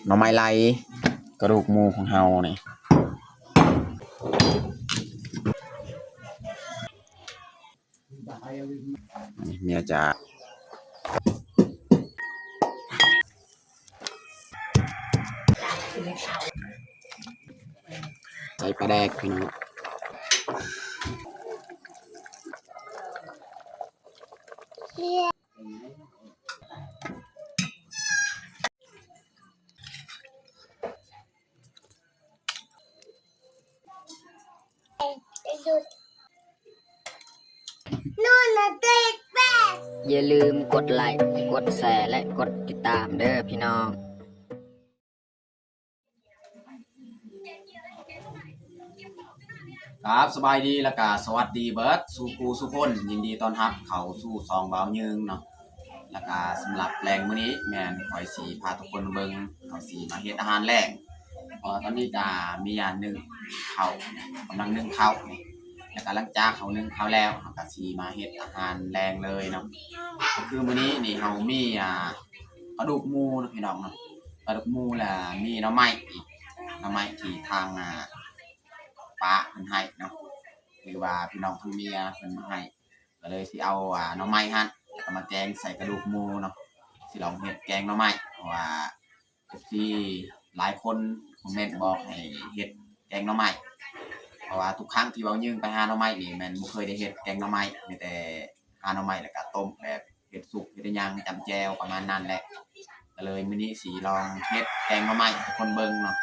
ໜໍ່ໄມ້ໄຫຼ ກະດູກໝູຂອງເຮົານີ້ ເມຍຈາ ໃສ່ປາແດກພີ່ນ້ອງ. ຢ່າລືມກົດໄລ, ກົດແຊ ແລະ ກົດຕິດຕາມເດີ້ພີ່ນ້ອງ. ຄັບ ສະບາຍດີ ແລ້ວກະສະຫວັດດີເບິດສູ່ຄູ່ສູ່ຄົນ, ຍິນດີຕ້ອນຮັບເຂົ້າສູ່ຊ່ອງບ່າວຍືງເນາະ. ແລ້ວກະສຳລັບແລງມື້ນີ້ແມ່ນຂ້ອຍຊິພາທຸກຄົນມາເບິ່ງ ເຮົາຊິມາເຮັດອາຫານແລງ ເພາະວ່າຕອນນີ້ກະເມຍໜຶ້ງເຂົ້າ ກຳລັງໜຶ້ງເຂົ້ານີ້ ແລ້ວກະຫຼັງຈາກເຮົາໜຶ້ງເຂົ້າແລ້ວ ເຮົາກະຊິມາເຮັດອາຫານແລງເລີຍເນາະ. ກະຄືມື້ນີ້ນີ້ເຮົາມີ ອ່າ ກະດູກໝູເນາະພີ່ນ້ອງເນາະ ກະດູກໝູ ແລະ ມີໜໍ່ໄມ້ອີກ ໜໍ່ໄມ້ທີ່ທາງ ອ່າ ປ້າເພິ່ນໃຫ້ເນາະ ຫຼືວ່າພີ່ນ້ອງທາງເມຍເພິ່ນໃຫ້ ກະເລີຍຊິເອົາ ອ່າ ໜໍ່ໄມ້ຫັ້ນ ແລ້ວກະມາແກງໃສ່ກະດູກໝູເນາະ. ຊິລອງເຮັດແກງໜໍ່ໄມ້ ເພາະວ່າ ເອັຟຊີ ຫຼາຍຄົນຄອມເມັນບອກໃຫ້ເຮັດແກງໜໍ່ໄມ້ ເພາະວ່າທຸກຄັ້ງທີ່ເວົ້າຍືງໄປຫາໜໍ່ໄມ້ນີ້ ແມ່ນບໍ່ເຄີຍໄດ້ເຮັດແກງໜໍ່ໄມ້ ມີແຕ່ຫາໜໍ່ໄມ້ແລ້ວກະຕົ້ມແບບ ເຮັດຊຸບເຮັດອີ່ຫຍັງ ຈ້ຳແຈ່ວ ປະມານນັ້ນແຫຼະ. ກະເລີຍມື້ນີ້ຊິລອງເຮັດແກງໜໍ່ໄມ້ໃຫ້ທຸກຄົນເບິ່ງເນາະ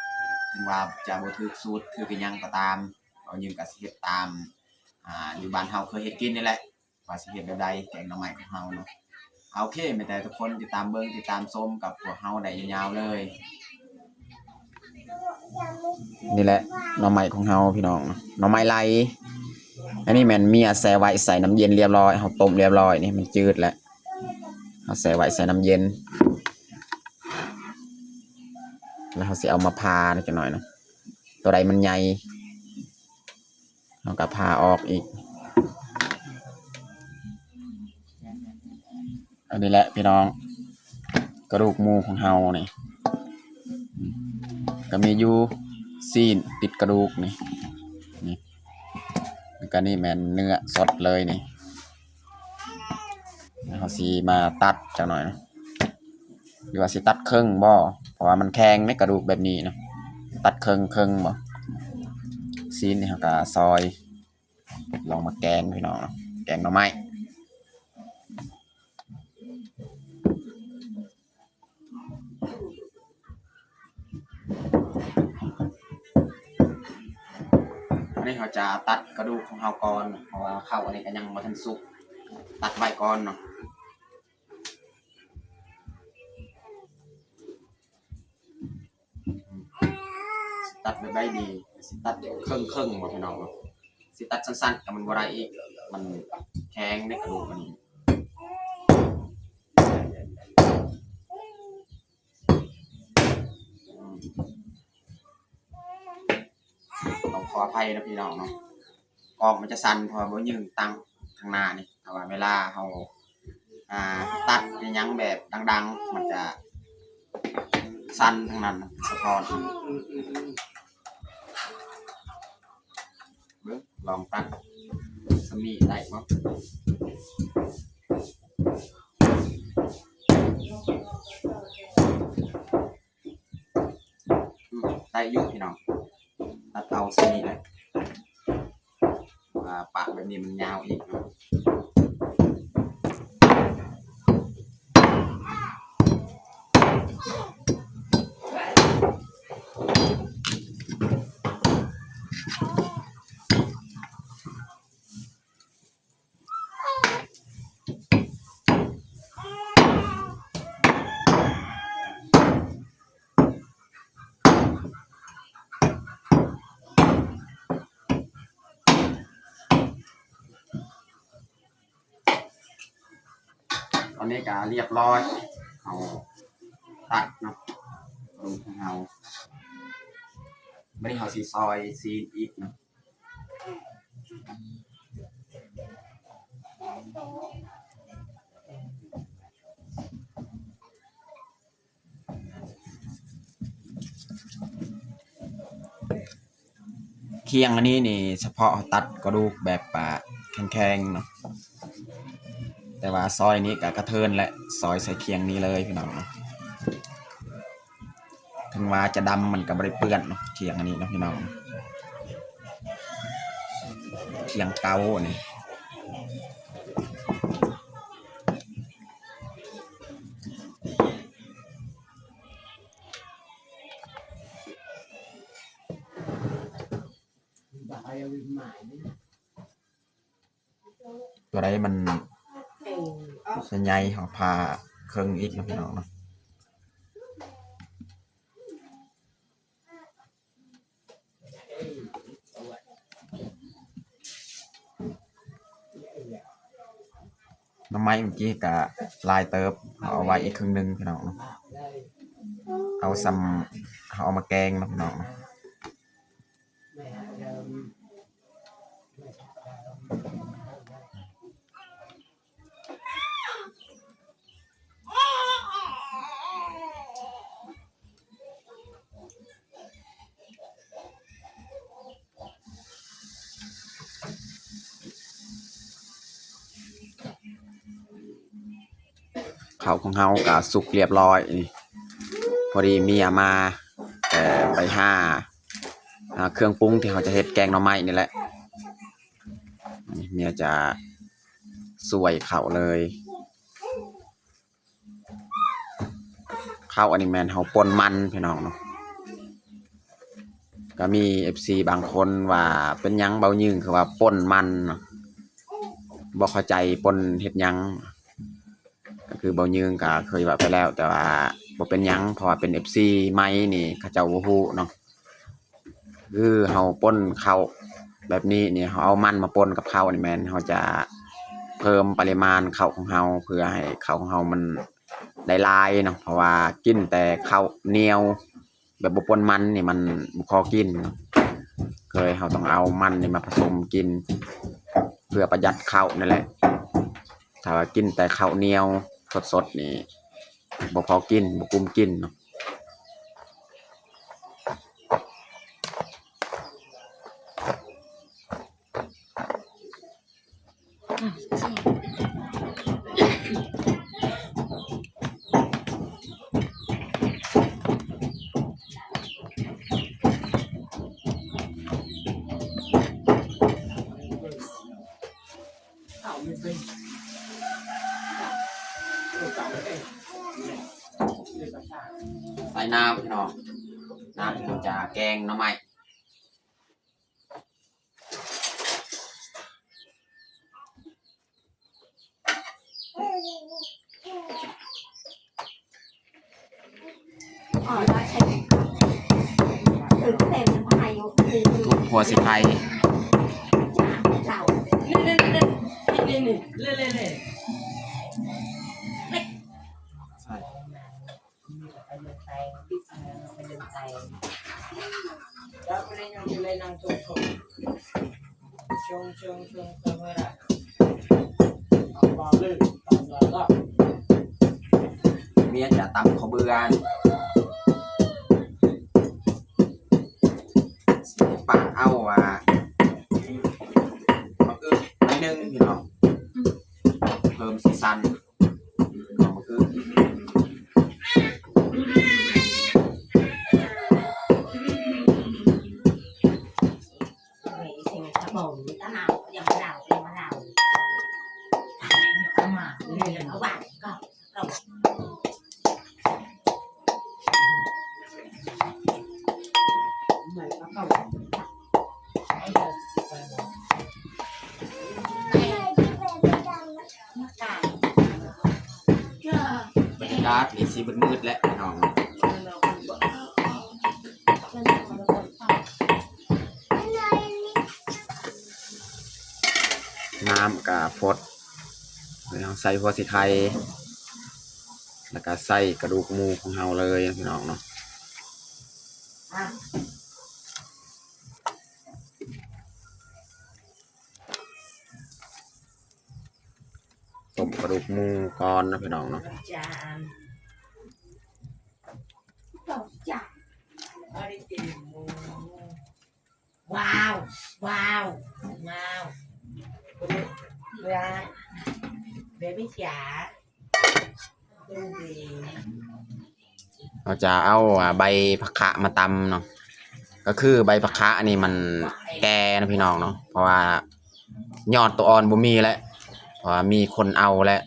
ເຖິງວ່າຈະບໍ່ຖືກສູດຖືກອີ່ຫຍັງກໍຕາມ ເວົ້າຍືງກະຊິເຮັດຕາມ ອ່າ ຢູ່ບ້ານເຮົາເຄີຍເຮັດກິນນີ້ແຫຼະ ວ່າຊິເຮັດແບບໃດແກງໜໍ່ໄມ້ຂອງເຮົາເນາະ. ໂອເຄ ແມ່ນແຕ່ທຸກຄົນຕິດຕາມເບິ່ງ ຕິດຕາມຊົມກັບພວກເຮົາໄດ້ຍາວໆເລີຍ. ນີ້ແຫຼະໜໍ່ໄມ້ຂອງເຮົາພີ່ນ້ອງ ໜໍ່ໄມ້ໄຫຼ. ອັນນີ້ແມ່ນເມຍແຊ່ໄວ້ໃສ່ນ້ຳເຢັນລຽບຮ້ອຍ ເຮົາຕົ້ມລຽບຮ້ອຍນີ້ ມັນຈືດແລ້ວ ເຮົາແຊ່ໄວ້ໃສ່ນ້ຳເຢັນ ແລ້ວເຮົາຊິເອົາມາຜ່າໜ້ອຍຈັກໜ້ອຍເນາະ ໂຕໃດມັນໃຫຍ່ ເຮົາກະຜ່າອອກອີກ. ອັນນີ້ແຫຼະພີ່ນ້ອງ ກະດູກໝູຂອງເຮົານີ້ ກະມີຢູ່ຊີ້ນຕິດກະດູກນີ້ ນີ້ ແລ້ວກະນີ້ແມ່ນເນື້ອສົດເລີຍນີ້. ເຮົາຊິມາຕັດຈັກໜ້ອຍ ຫຼືວ່າຊິຕັດເຄິ່ງບໍ່ ເພາະວ່າມັນແຂງໃນກະດູກແບບນີ້ນະ ຕັດເຄິ່ງ ເຄິ່ງບໍ່. ຊີ້ນນີ້ເຮົາກະຊອຍ ລອງມາແກງພີ່ນ້ອງເນາະ ແກງໜໍ່ໄມ້. ອັນນີ້ເຮົາຈະຕັດກະດູກຂອງເຮົາກ່ອນ ເພາະວ່າເຂົ້າອັນນີ້ກະຍັງບໍ່ທັນສຸກ ຕັດໄວ້ກ່ອນເນາະ. ຊິຕັດແບບໃດດີ ຊິຕັດເຄິ່ງໆບໍ່ພີ່ນ້ອງເນາະ ຊິຕັດສັ້ນໆ ກະມັນບໍ່ໄດ້ອີກ ມັນແຂງໃນກະດູກມັນ. ຕ້ອງຂໍອະໄພນະພີ່ນ້ອງເນາະ ກ້ອງມັນຈະສັ່ນ ເພາະວ່າບໍ່ຍືງຕັ້ງທາງໜ້ານີ້ ຖ້າວ່າເວລາເຮົາ ອ່າ ຕັດອີ່ຫຍັງແບບດັງໆ ມັນຈະສັ່ນທາງນັ້ນ ສະທ້ອນ. ເບິ່ງ ລອງຕັດຊ່ຳນີ້ໄດ້ບໍ່? ອືມ ໄດ້ຢູ່ພີ່ນ້ອງ ຕັດເອົາຊ່ຳນີ້ແຫຼະ ວ່າປະແບບນີ້ມັນຍາວອີກເນາະ. ຕອນນີ້ກະລຽບຮ້ອຍ ເຮົາຕັດເນາະ ກະດູກຂອງເຮົາ. ບາດນີ້ເຮົາຊິຊອຍຊີ້ນອີກເນາະ. ອ ຄຽງອັນນີ້ນີ້ສະເພາະເຮົາຕັດກະດູກແບບ ອ່າ ແຂງໆເນາະ ແຕ່ວ່າຊອຍນີ້ກະກະເທີນແຫຼະ ຊອຍໃສ່ຄຽງນີ້ເລີຍພີ່ນ້ອງເນາະ. ເຖິງວ່າຈະດຳມັນກະບໍ່ໄດ້ເປື້ອນເນາະ ຄຽງອັນນີ້ເນາະພີ່ນ້ອງ ຄຽງເກົ່ານີ້. ຕົວໃດມັນຈະໃຫຍ່ ເຮົາຜ່າເຄິ່ງອີກເນາະພີ່ນ້ອງເນາະ. ໜໍ່ໄມ້ມື້ກີ້ກະຫຼາຍເຕີບ ເຮົາເອົາໄວ້ອີກເຄິ່ງໜຶ່ງພີ່ນ້ອງເນາະ ເອົາສ່ຳເຮົາເອົາມາແກງເນາະພີ່ນ້ອງເນາະ. ເຂົ້າຂອງເຮົາກະສຸກລຽບຮ້ອຍ ພໍດີເມຍມາແຕ່ໄປຫາ ຫາເຄື່ອງປຸງທີ່ເຮົາຈະເຮັດແກງໜໍ່ໄມ້ນີ້ແຫຼະ ເມຍຈະຊ່ວຍເຂົ້າເລີຍ. ເຂົ້າອັນນີ້ແມ່ນເຮົາປົ່ນມັນພີ່ນ້ອງເນາະ. ກະມີເອັຟຊີບາງຄົນວ່າ ເປັນຫຍັງເບົາຍືງຄືວ່າປົ່ນມັນເນາະ ບໍ່ເຂົ້າໃຈປົ່ນເຮັດຫຍັງ. ກະຄືເບົາຍືງກະເຄີຍເວົ້າໄປແລ້ວ ແຕ່ວ່າບໍ່ເປັນຫຍັງ ເພາະວ່າເປັນເອັຟຊີໃໝ່ນີ້ ເຂົາເຈົ້າບໍ່ຮູ້ເນາະ. ຄືເຮົາປົ່ນເຂົ້າແບບນີ້ນີ້ ເຮົາເອົາມັນມາປົ່ນກັບເຂົ້ານີ້ ແມ່ນເຮົາຈະເພີ່ມປະລິມານເຂົ້າຂອງເຮົາ ເພື່ອໃຫ້ເຂົ້າຂອງເຮົາມັນໄດ້ຫຼາຍເນາະ ເພາະວ່າກິນແຕ່ເຂົ້າໜຽວແບບບໍ່ປົ່ນມັນນີ້ ມັນບໍ່ພໍກິນເນາະ. ເຄີຍເຮົາຕ້ອງເອົາມັນນີ້ມາປະສົມກິນ ເພື່ອປະຢັດເຂົ້ານັ້ນແຫຼະ. ຖ້າວ່າກິນແຕ່ເຂົ້າໜຽວສົດໆນີ້ ບໍ່ພໍກິນ ບໍ່ກຸ້ມກິນເນາະ. ໃສ່ນ້ຳພີ່ນ້ອງ ນ້ຳທີ່ເຮົາຈະແກງໜໍ່ໄມ້. ຖົ່ວສີໄຄ ໃສ່ ເມຍຈະຕຳເຂົ້າເບືອ ຊິປາດເອົາ ອ່າ ໝາກອຶດໜ້ອຍໜຶ່ງພີ່ນ້ອງ ເພີ່ມສີສັນ. ບັນຍາກາດນີ້ຊິມືດໆແຫຼະພີ່ນ້ອງ ນ້ຳກະຟົດ ເຮົາໃສ່ຫົວສີໄຄ ແລ້ວກະໃສ່ກະດູກໝູຂອງເຮົາເລີຍພີ່ນ້ອງເນາະ. ຕົ້ມກະດູກໝູກ່ອນເນາະພີ່ນ້ອງເນາະ. ວ້າວ ວ້າວ ວ້າວ ເວລາ ເບບີຈ໋າ ເຮົາຈະເອົາ ອາ ໃບຜັກຂະມາຕຳເນາະ ກໍຄືໃບຜັກຂະນີ້ມັນແກ່ເນາະພີ່ນ້ອງເນາະ ເພາະວ່າຍອດຕົວອ່ອນບໍ່ມີແລ້ວ ເພາະວ່າມີຄົນເອົາແລ້ວ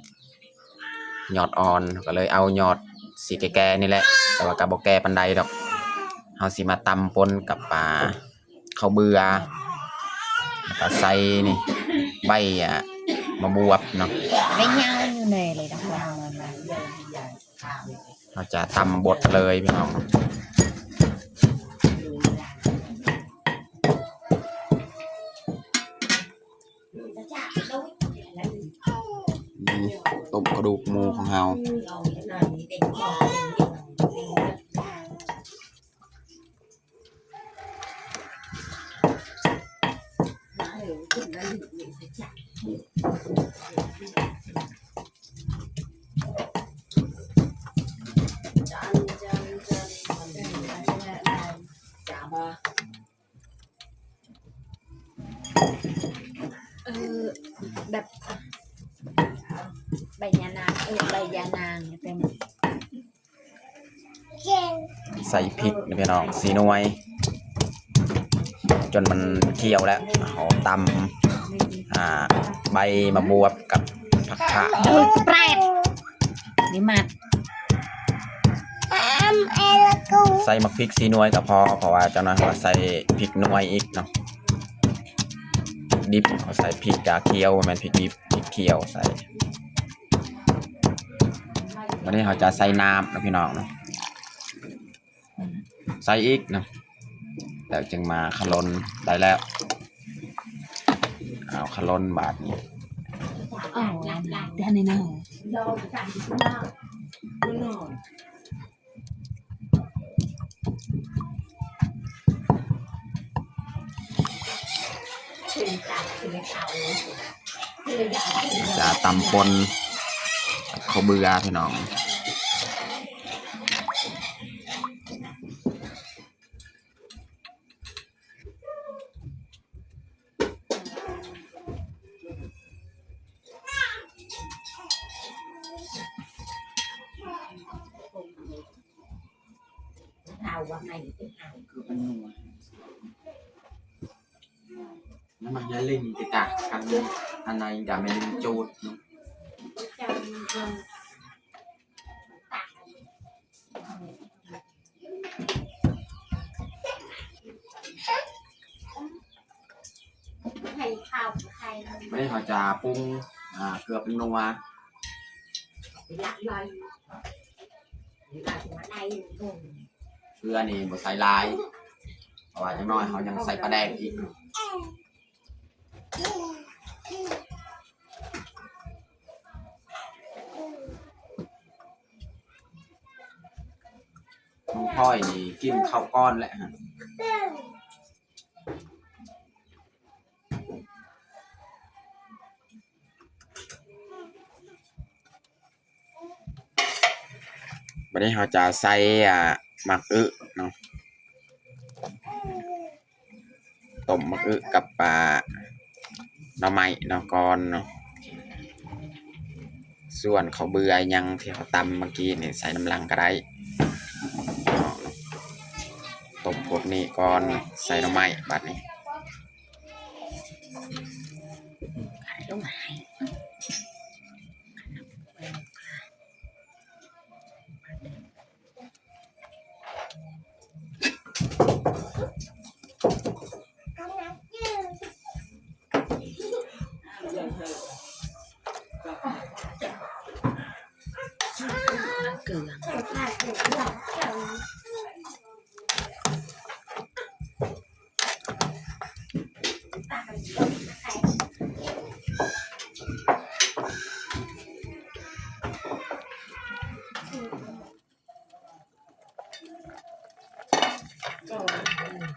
ຍອດອ່ອນ ກໍເລີຍເອົາຍອດສີແກ່ໆນີ້ແຫຼະ ແຕ່ວ່າກໍບໍ່ແກ່ປານໃດດອກ ເຮົາຊິມາຕຳປົນກັບ ອາ ເຂົ້າເບືອ ແລ້ວກໍໃສ່ນີ້ ໃບ ອາ ໝາກບວບເນາະ ໄປຍາວຢູ່ໃນເລີຍນະ ເຮົາຈະຕຳບົດເລີຍພີ່ນ້ອງ ນີ້ ຕົ້ມກະດູກໝູຂອງເຮົາ. ເອີ ແບບ ໃບຍານາງ ເອີ ໃບຍານາງເຕັມ. ໃສ່ພິກນະພີ່ນ້ອງ ສີ່ໜ່ວຍ ຈົນມັນຂຽວແລ້ວ ເຮົາຕຳ ອາ ໃບໝາກບວບກັບຜັກຂະ ແປດ ນີ້ມາ ໃສ່ໝາກພິກສີ່ໜ່ວຍກໍພໍ ເພາະວ່າຈັກໜ່ອຍເຮົາໃສ່ພິກໜ່ວຍອີກເນາະ ດິບ ເຮົາໃສ່ພິກກາຂຽວ ບໍ່ແມ່ນພິກດິບ ພິກຂຽວໃສ່. ບາດນີ້ເຮົາຈະໃສ່ນ້ຳເນາະພີ່ນ້ອງເນາະ ໃສ່ອີກເນາະ ແລ້ວຈຶ່ງມາຂະຫຼົ່ນໄດ້ແລ້ວ ເອົາຂະຫຼົ່ນບາດນີ້ ເອົາອັນນັ້ນເດີ ຈະຕຳປົນເຂົ້າເບືອພີ່ນ້ອງ. ມັນມັກຈະຫຼິ້ນຕິດຕາກັນ ອັນໃນກະແມ່ນຫຼິ້ນໂຈດເນາະ. ບາດນີ້ເຮົາຈະປຸງ ອາ ເກືອປຸງນົວ ເກືອນີ້ບໍ່ໃສ່ຫຼາຍ ເພາະວ່າຈັກໜ້ອຍເຮົາຍັງໃສ່ປາແດກອີກ. ນ້ອງພອຍນີ້ກິນເຂົ້າກ່ອນແຫຼະ. ບາດນີ້ເຮົາຈະໃສ່ ອາ ໝາກອຶເນາະ ຕົ້ມໝາກອຶກັບ ອາ ໜໍ່ໄມ້ເນາະກ່ອນເນາະ. ສ່ວນເຂົ້າເບືອຫຍັງທີ່ເຮົາຕຳເມື່ອກີ້ນີ້ ໃສ່ນຳຫຼັງກໍໄດ້. ຕົ້ມພວກນີ້ກ່ອນ ໃສ່ໜໍ່ໄມ້ບາດນີ້.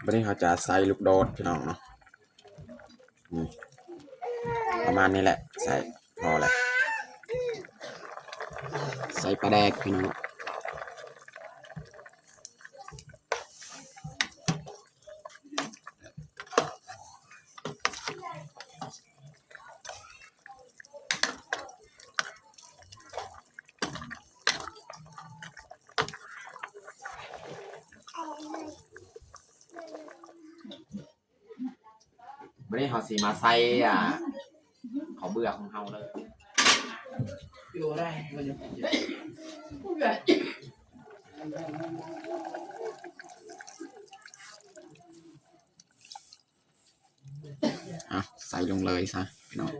ບາດນີ້ເຮົາຈະໃສ່ລູກໂດດ ພີ່ນ້ອງເນາະ. ອືມ ປະມານນີ້ແຫຼະ ໃສ່ພໍແລ້ວ. ໃສ່ປາແດກ ພີ່ນ້ອງ. ມື້ນີ້ເຮົາຊິມາໃສ່ ອ່າ ເຂົ້າເບືອຂອງເຮົາເລີຍ. ອ່ະ ໃສ່ລົງເລີຍຊະພີ່ນ້ອງ.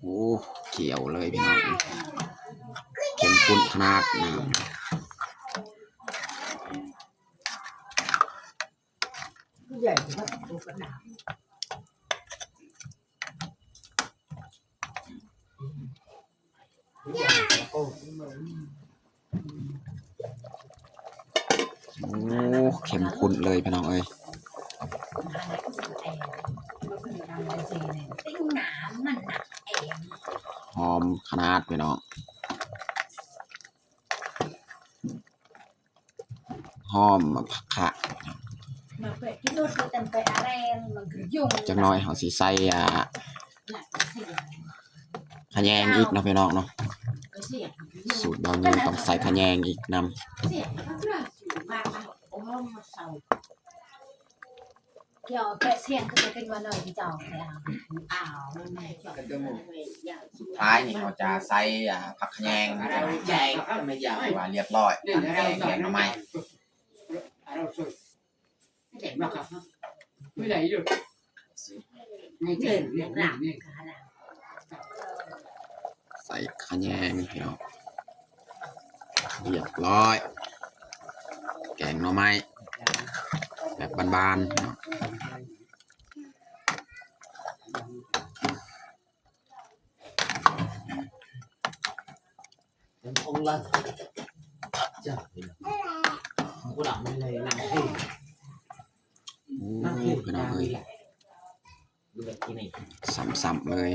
ໂອ້ ຂຽວເລີຍພີ່ນ້ອງ ເຂັ້ມຂຸ້ນຂະໜາດນ້ຳ. ໂອ້ ເຂັ້ມຂຸ້ນເລີຍພີ່ນ້ອງເອີຍ ຫອມຂະໜາດພີ່ນ້ອງ. ຫອມໝາກຜັກຂະ ຈັກໜ້ອຍເຮົາຊິໃສ່ ອ່າ ຂະແຍງອີກເນາະພີ່ນ້ອງເນາະ. ສູດບ່າວຍິງຕ້ອງໃສ່ຂະແຍງອີກນຳ. ສຸດທ້າຍນີ້ເຮົາຈະໃສ່ ອ່າ ຜັກຂະແຍງ ຖືວ່າລຽບຮ້ອຍ ການແກງ ແກງໜໍ່ໄມ້. ໃສ່ຂະແຍງພີ່ນ້ອງ ລຽບຮ້ອຍ ແກງໜໍ່ໄມ້ແບບບ້ານໆເນາະ. ໂອ້ ພີ່ນ້ອງເອີຍ ຊ້ຳໆເລີຍ.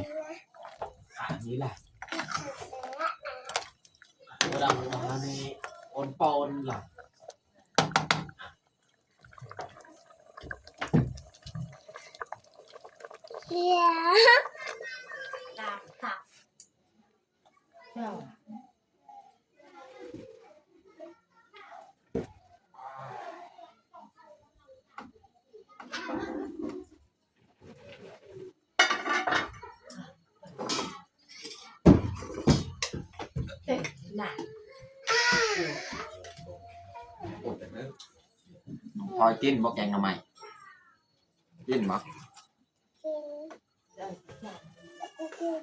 ນ້ອງພອຍກິນບໍ່ແກງໜໍ່ໄມ້? ກິນບໍ່? ບໍ່ກິນ.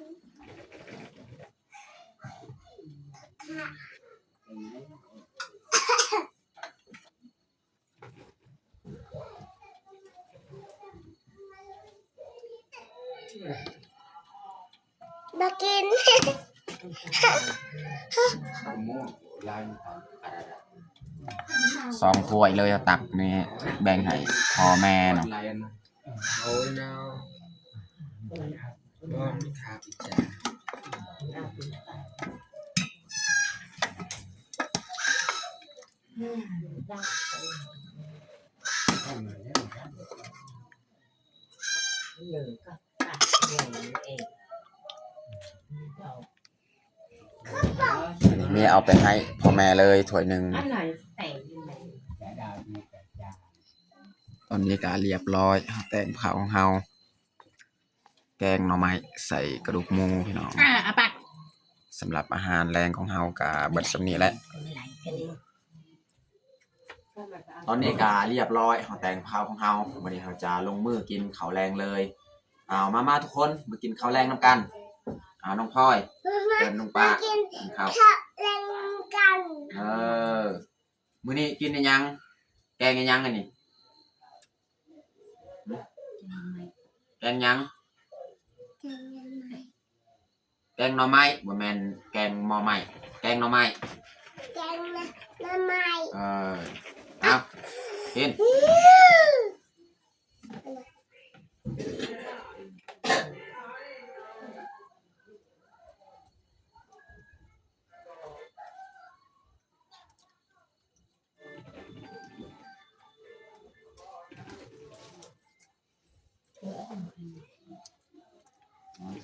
ສອງຖ້ວຍເລີຍ ຕັກນີ້ແບ່ງໃຫ້ພໍ່ແມ່ເນາະ. ອັນນີ້ແມ່ເອົາໄປໃຫ້ພໍ່ແມ່ເລີຍຖ້ວຍໜຶ່ງ. ຕອນນີ້ກະລຽບຮ້ອຍ ແຕ່ງເຂົ້າຂອງເຮົາ ແກງໜໍ່ໄມ້ໃສ່ກະດູກໝູພີ່ນ້ອງ. ສຳລັບອາຫານແລງຂອງເຮົາກະເບິດສ່ຳນີ້ແຫຼະ. ຕອນນີ້ກະລຽບຮ້ອຍ ເຮົາແຕ່ງເຂົ້າຂອງເຮົາ ມື້ນີ້ເຮົາຈະລົງມືກິນເຂົ້າແລງເລີຍ. ເອົາ ມາໆ ທຸກຄົນ ມາກິນເຂົ້າແລງນຳກັນ. ເອົາ ນ້ອງພອຍ ເຊີນລຸງປ້າກິນເຂົ້າ ກິນເຂົ້າແລງນຳກັນ. ເອີ ມື້ນີ້ກິນອີ່ຫຍັງ? ແກງອີ່ຫຍັງອັນນີ້? ແກງຫຍັງ? ແກງໜໍ່ໄມ້. ແກງໜໍ່ໄມ້ ບໍ່ແມ່ນແກງໝໍ້ໄມ້ ແກງໜໍ່ໄມ້ ແກງໜໍ່ໄມ້. ເອີ ເອົາ ກິນ.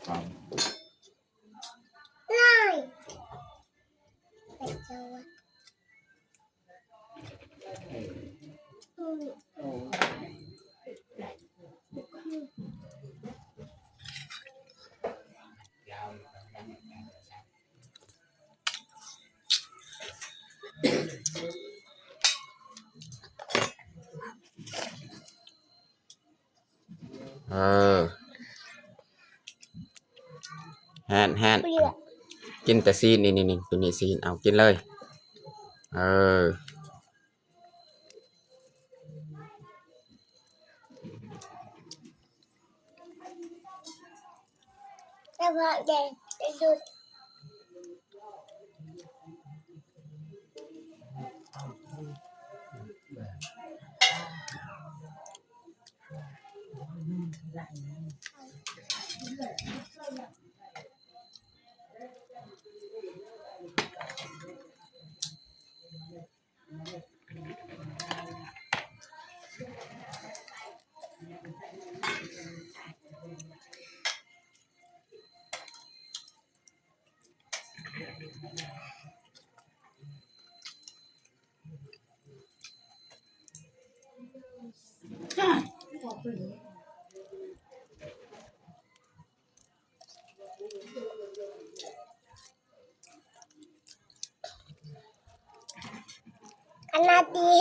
ຫຼາຍ ເອີ ແຮນ ແຮນ ກິນແຕ່ຊີ້ນ ນີ້ໆ ໂຕນີ້ຊີ້ນ ເອົາກິນເລີຍ ເອີ. ຂະໜາດດີ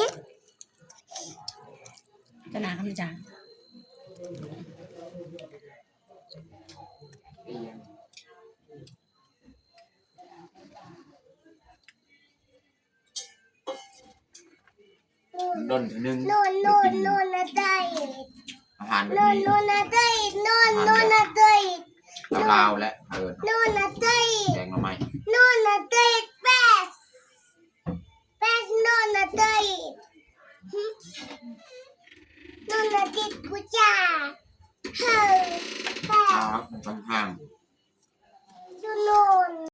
ຂະໜາດ ຄຳຈາ ດົນເທື່ອໜຶ່ງ ນອນ ນອນ ໄດ້ກິນ ນອນນະໄດ້ ອາຫານແບບນີ້ ນອນນະໄດ້ ນອນ ອາຫານແບບ ນອນນະໄດ້ ລາວໆ ແຫຼະ ເອີ ນອນນະໄດ້ ແກງໜໍ່ໄມ້ ນອນນະໄດ້ ແປດ ແປດ ນອນນະໄດ້ ນອນນະຕິດກູຈາ ເຮີ ແປດ ອ່າ ມັນຂ້ອນຂ້າງ ຢູ່ນອນ